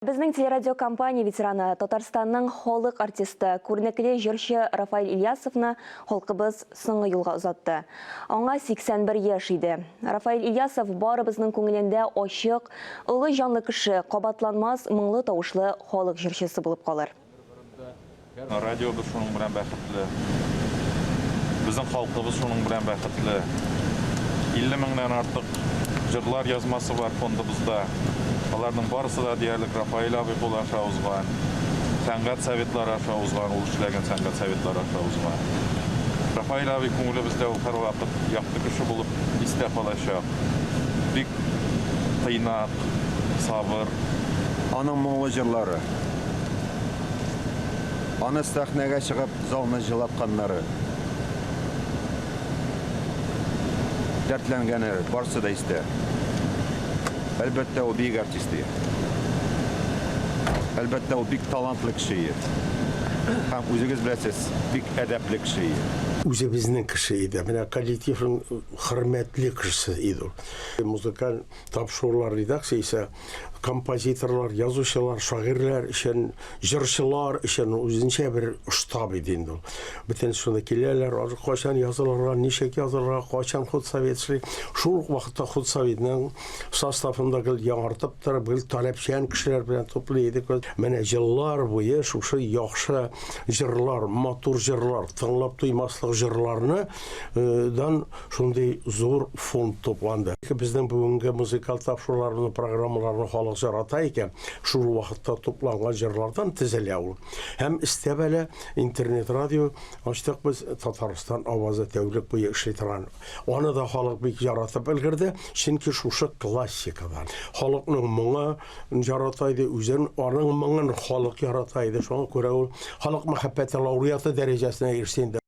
Безнең телерадиокомпания ветераны, Татарстанның халык артисты, күренекле җырчы Рафаэль Ильясовны халкыбыз соңгы юлга озатты. Аңа 81 яшь иде. Рафаэль Ильясов барыбызның күңелендә ачык, олы җанлы кеше, кабатланмас моңлы тавышлы халык җырчысы булып калыр. Радиобыз шуның белән бәхетле. Безнең халкыбыз шуның белән бәхетле. 50 меңнән артык җырлар язмасы бар фондыбызда. Аларның барысы да диярлек Рафаэль абый кулы аша узган. Сәнгать советлары аша узган, ул эшләгән сәнгать советлары аша узган. Рафаэль абый күңелебездә ул һәрвакыт якты кеше булып истә калачак. Бик тыйнак, сабыр. Аның моңлы җырлары. Аны сәхнәгә чыгып залны җылатканнары, дәртләнгәне барсы да истә. Әлбәттә, ул бөек артист ие. Әлбәттә, ул бик талантлы кеше ие. Һәм үзегез беләсез, бик әдәпле кеше ие. Үзебезнең кеше иде. Менә коллективның хөрмәтле кешесе иде ул. Музыкаль тапшырулар редакциясе композиторлар, язучылар, шагыйрьләр өчен, җырчылар өчен үзенчә бер штаб иде инде ул. Бөтен шуны киләләр, кайчан язылырга, ничек язылырга, кайчан худсовет эшли. Шул ук вакытта худсоветның составын да гел яңартып торып, гел таләпчән кешеләр белән туплый идек. Менә еллар буе шушы яхшы җырлар, матур җырлар, тыңлап туймаслык җырларны э, дан Шундый зур фонд тупланды. Безнең бүгенге музыкаль тапшыруларны, программаларны халык ярата икән, шул вакытта тупланган җырлардан тезелә ул. Һәм өстәп әле интернет-радио ачтык без, Татарстан авазы тәүлек буе эшли торган. Аны да халык бик яратып өлгерде, чөнки шушы классикадан. Халыкның моңы ярата иде, үзен аның моңын халык ярата иде. Шуңа күрә ул халык мәхәббәте лауреаты дәрәҗәсенә иреште инде.